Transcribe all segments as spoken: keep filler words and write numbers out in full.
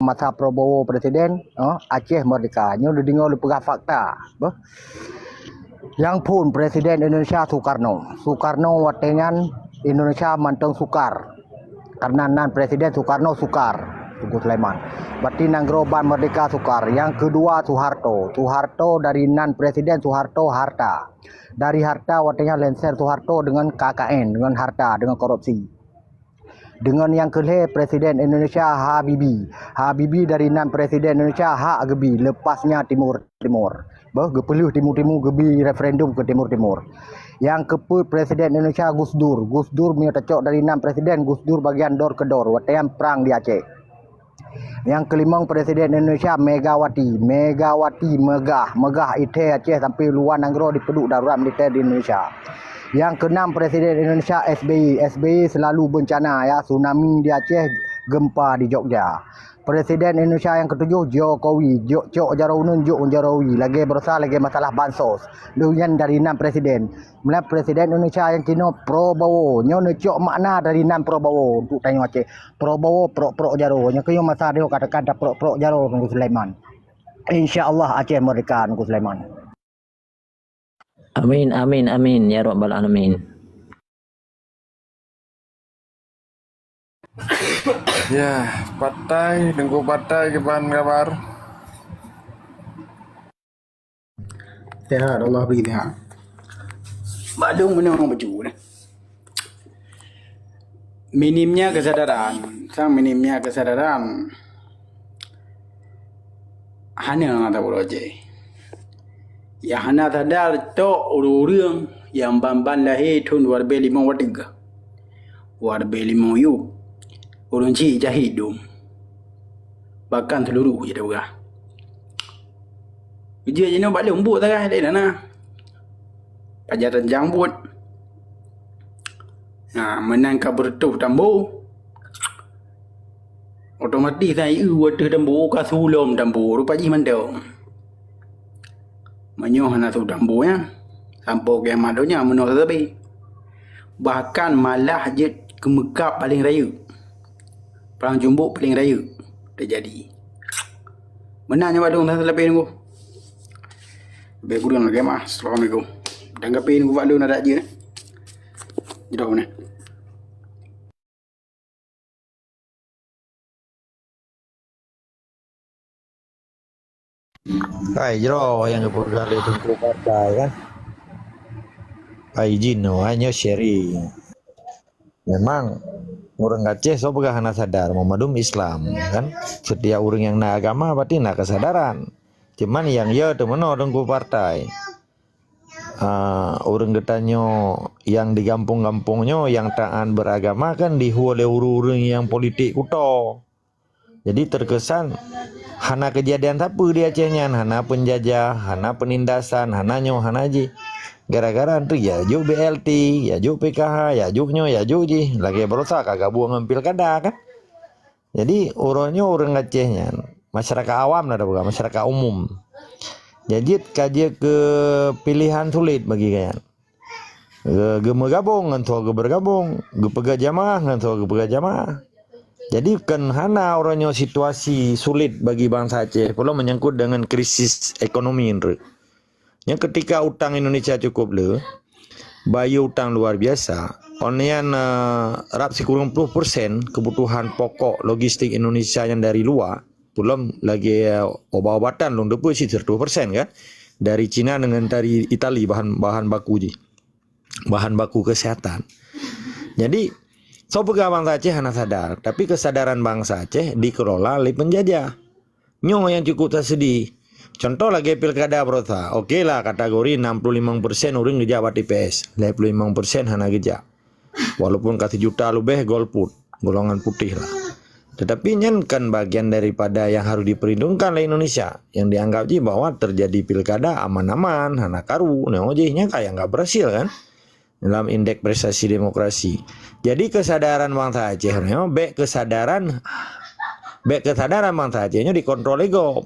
masa Prabowo presiden, eh, Aceh merdeka. Nyoe dideungoe lé peugah fakta. Beuh. Nyang phon presiden Indonesia Soekarno. Soekarno watée nyan Indonesia mantong sukar. Karena nan presiden Soekarno sukar, Teungku Sulaiman. Berarti nanggroe ban merdeka sukar. Nyang keudua Soeharto. Soeharto dari nan presiden Soeharto harta. Dari harta watée nyan lengser Soeharto dengan K K N, dengan harta, dengan korupsi. Dengan nyang keulhée presiden Indonesia Habibie. Habibie dari nan presiden Indonesia hak geubi, leupasnya Timur Timur. Beuh, geupeuleueh Timur Timur, geubi referendum keu Timur Timur. Nyang keupeuet presiden Indonesia Gus Dur. Gus Dur meunyoe tacok dari nan presiden, Gus Dur bagian dor keu dor watée nyan prang di Aceh. Nyang keulimong presiden Indonesia Megawati. Megawati meugah, meugah ithée Aceh sampai luwa nanggroe dipeuduek darurat militer di Indonesia. Nyang keunam presiden Indonesia S B Y. S B Y selalu bencana ya, tsunami di Aceh, gempa di Jogja. Presiden Indonesia nyang keutujoh Jokowi. Jok cok jaroe uneun jok jaroe wie. Lagée barosa lagée masalah bansos. Lheueh nyan dari nan presiden. Meunan presiden Indonesia nyang kinoe Prabowo. Nyoe neucok makna dari nan Prabowo untuk tanyoe Aceh. Prabowo prok-prok jaroe. Nyang keuyoe masa nyoe katakan taprok-prok jaroe Teungku Sulaiman. Insya Allah Aceh merdeka Teungku Sulaiman. Amin, amin, amin ya rabbal alamin. Ya, Patai, Teungku Patai, kiban kabar? Sehat, Allah beri sehat. Maklum beuna ureuëng bacut. Minimnya kesadaran, sang minimnya kesadaran. Hana nyang tapeureulee. Nyang hana sadar tok ureuëng-ureuëng nyang ban-ban lahé thon dua ribèe limong watèe geuh. Dua ribèe limong yôh. Ureuëng chik jahé dum. Bahkan seuluruh jeuet peugah. Ujeuen jinoe bak lôn buet sagai lé na. Pajan ranjang buet. Nah, meunan ka beureutoh tambo. Otomatis na ié watèe tambo ka sulom tambo rupa jih mantong. Meunyoe hana su tambo nyan, sampoe kiamat donya meunoe sabe. Bahkan malah jeuet keumeukab paleng rayeuk. Perang Jumbok paleng rayeuk teujadi. Meunan nyoe bak lôn, salah pih nunggu. Leubeh kureueng lagèe mah. Assalamualaikum. Dan kape nunggu bak lôn adak jeuet. Jroh meunan. Hai, jroh nyang geupeugah lé Teungku Patai kan. Hai, jinoe, hai, nyoe sharing. Memang ureuëng Aceh soe peugah hana sadar, meumandum Islam kan. Setiap ureuëng nyang na agama pasti na keusadaran. Cuman nyang ya teumeunoe Teungku Patai. Ah, ureuëng geutanyoe nyang di gampông-gampông nyoe nyang taát beuragama kan dihue lé ureuëng-ureuëng nyang politik kuto. Jadi terkesan hana keujadian sapeue di Aceh nyan, hana peunjajah, hana peunindasan, hana nyoe, hana jih. Gara-gara nyan ya jok B L T, ya jok P K H, ya jok nyoe, ya jok jih. Lagèe barosa ka gabong ngon pilkada kan. Jadi, uroe nyoe ureuëng Aceh nyan, masyarakat awam lah tapeugah, masyarakat umum. Jadi, ka jeuet keu pilihan sulet bagi gobnyan. Ge-, geumeugabong ngon soe geubeurgabong, geupeugah jamaah ngon soe geupeugah jamaah. Jadi, kon hana uroe nyoe situasi sulet bagi bansa Aceh, peue lom menyangkut dengan krisis ekonomi nyoe. Nyang keutika utang Indonesia cukup le, bayeue utang luar biasa. Kon nyan, eh, rab sikureueng ploh persen kebutuhan pokok logistik Indonesia nyang dari luwa, peue lom lagèe, eh, obat-obatan lôn teupeue cit seratus persen kan, dari Cina dengan dari Itali bahan, bahan baku jih, bahan baku kesehatan. Jadi, soe peugah bansa Aceh hana sadar, tapi kesadaran bansa Aceh dikelola lé penjajah. Nyoe nyang cukup taseudih. Contoh lagèe pilkada barosa. Oke lah, kategori enam puluh lima persen ureuëng geujak bak T P S, lima puluh lima persen hana geujak. Walaupun ka sijuta leubeh golput, golongan putih lah. Tetapi nyan kan bagian daripada yang harus diperhitungkan oleh Indonesia, yang dianggap jih bahwa terjadi pilkada aman-aman, hana karu, nyoe jih nyan ka yang nggak berhasil kan. Dalam indeks prestasi demokrasi. Jadi kesadaran bansa Aceh nyoe, bèk kesadaran, bèk kesadaran bansa Aceh nyoe dikontrol lé gob.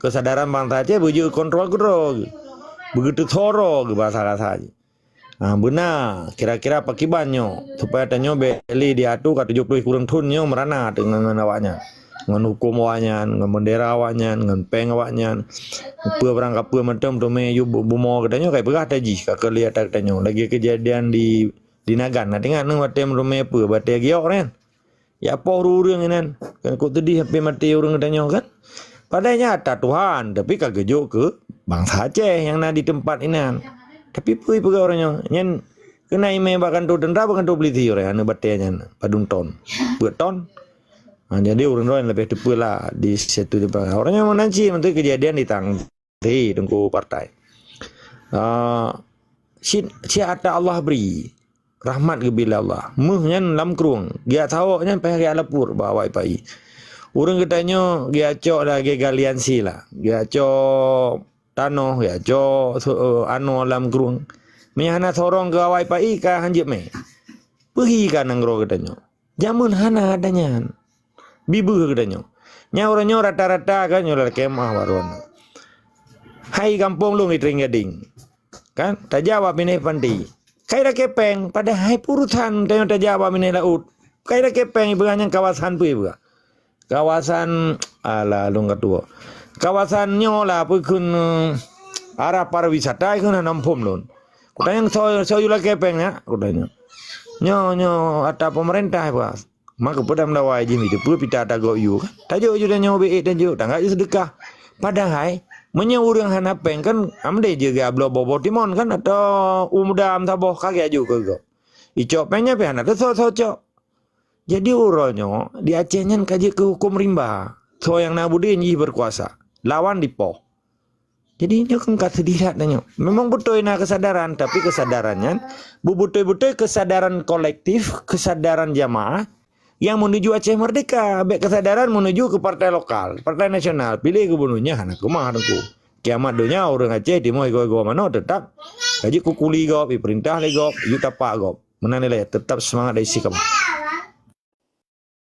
Kesadaran bansa Aceh beujeuet kontrol keudroe, beugeuteusoro geuh bahasa kasa jih. Ha, beuna, kira-kira pakiban nyoe, supaya tanyoe bèk lé diatu ka tujoh ploh kureueng thon nyoe meurana teungoh ngon awaknyan. Ngon huköm awaknyan, ngon bendera awaknyan, ngon péng awaknyan. Peue barang kapeue mantong teumé yue bu-, bumoe geutanyoe kai peugah tajih ka keuliatan geutanyoe. Lagée keujadian di, di Nagan. Na teuingat neuh watée teumé peue, batée giok nyan. Ya poh ureuëng inan. Kan kok teudih sampai maté ureuëng geutanyoe kan. Padahai nyata Tuhan, tapi ka geujok keu bansa Aceh nyang na di teumpat inan. Tapi peue peugah ureuëng nyoe? Nyan keunan imé bak kantô teuntra, bak kantô polisi ureuëng aneuk batée nyan. Padum ton. Peuet ton. Ha, jadi ureuëng droe leubeh teupeu lah di situ di Pangkang. Ureuëng nyoe meunan cit, mantong keujadian di Tangte, Teungku Partai. Ah, cit, cit ata Allah bri. Rahmat geubri lé Allah. Méuh nyan lam krueng. Geujak sawok nyan payah geujak lapor bak awak I P A I. Ureuëng geutanyoe geujak cok lagée galian si lah. Geujak cok tanoh, geujak cok so-, eh, anoe lam krueng. Meunyo hana sorong keu awak I P A I ka hanjeuet mé. Peuhi ka nanggroe geutanyoe. Jameun hana ada nyan. Bibeuh geutanyoe. Nyan uroe nyoe rata-rata kan nyoe lam kemah baroe. Hai gampông lôn di Tring Gading. Kan? Tajak bak binéh panti. Kai lakée péng, padahai peurusan tanyoe tajak bak binéh laôt. Kai lakée péng ipeugah nyan kawasan peue ipeugah. Kawasan, alah, lôn ka tuwoe. Kawasan nyoe lah peue kheun, eh, arah pariwisata kheun hana muphom lôn. Kutanyong soe, soe yue lakée péng nyak? Kutanyong. Nyoe, nyoe ata pemerintah ipeugah. Maka peudam dawai jih mi teupeu pita tagok yue kan. Tajok yue tanyoe bék tajok, tangga yue seudeukah. Padahai, meunyoe ureuëng hana péng kan, amdé jeuet geuabloe boh-boh timon kan, atau u muda meusaboh ka geujok keu gob. Icok péng nyan pih hana teusoe-soe cok. Jadi uroe nyoe, di Aceh nyan ka jeuet keu huköm rimba. Soe nyang na budi jih beukuasa. Lawan dipoh. Jadi, nyoe kan ka seudih that tanyoe. Memang beutôi na keusadaran, tapi keusadaran nyan beutôi-beutôi keusadaran kolektif, keusadaran jamaah nyang meunuju Aceh Merdeka. Bék keusadaran meunuju keu partai lokal, partai nasional, piléh gubunur nyan hana keumah teungku. Kiamat donya ureuëng Aceh timoh igoe-igoe manoe teutap ka jeuet kukuli gob, ipeurintah lé gob, yue tapak gob. Meunan ilée, teutap seumangat dari sikamoe.